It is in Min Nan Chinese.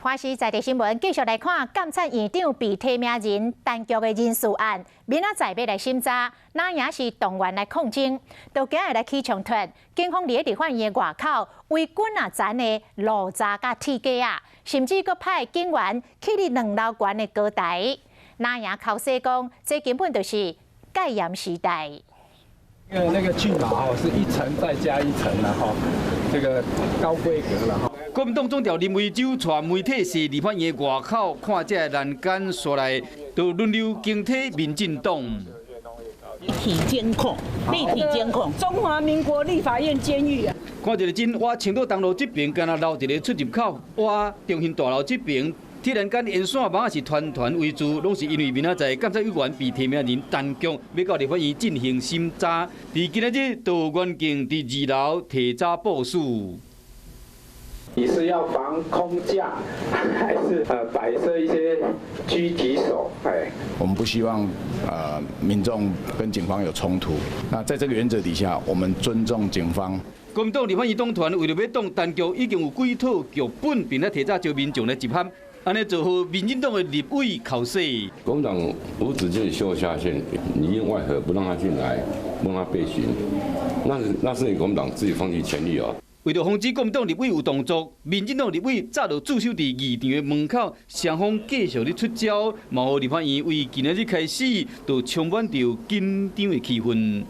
華視在地新聞繼續來看監察院長被提名人彈劾的人事案，明仔載欲來審查，哪也是動員來抗爭，都今日來起衝突，警方佇立法院的外口圍滾仔殘的路閘佮鐵架仔，甚至閣派警員去佇兩樓懸的高台，哪也口說講，這根本就是戒嚴時代。因為那個拒馬哦，是一層再加一層了哈，這個高規格了哈。國民黨總召林為洲帶媒體踅立法院外口，看這個欄杆紲來，就輪流警惕民進黨。立體監控，立體監控，中華民國立法院監獄啊！看一個真，倚青島東路這邊，敢若留一個出入口；倚中興大樓這邊，鐵欄杆沿線網是團團圍住，攏是因為明仔載監察委員被提名人彈劾，欲到立法院進行審查。佇今仔日，就原定佇二樓提早部署。你是要防空降，還是擺設一些狙擊手？哎，我們不希望民眾跟警方有衝突。那在這個原則底下，我們尊重警方。國民黨立法院黨團為著欲擋彈劾，已經有幾套劇本，並且提早招民眾來集合，按呢做予民進黨的立委口說。國民黨無止境秀下限，裡應外合不讓他進來，不讓他備詢，那是你國民黨自己放棄權力哦。為著防止國民黨立委有動作，民進黨立委早就駐守佇議場的門口，雙方繼續咧出招，嘛予立法院為今仔日開始，就充滿著緊張的氣氛。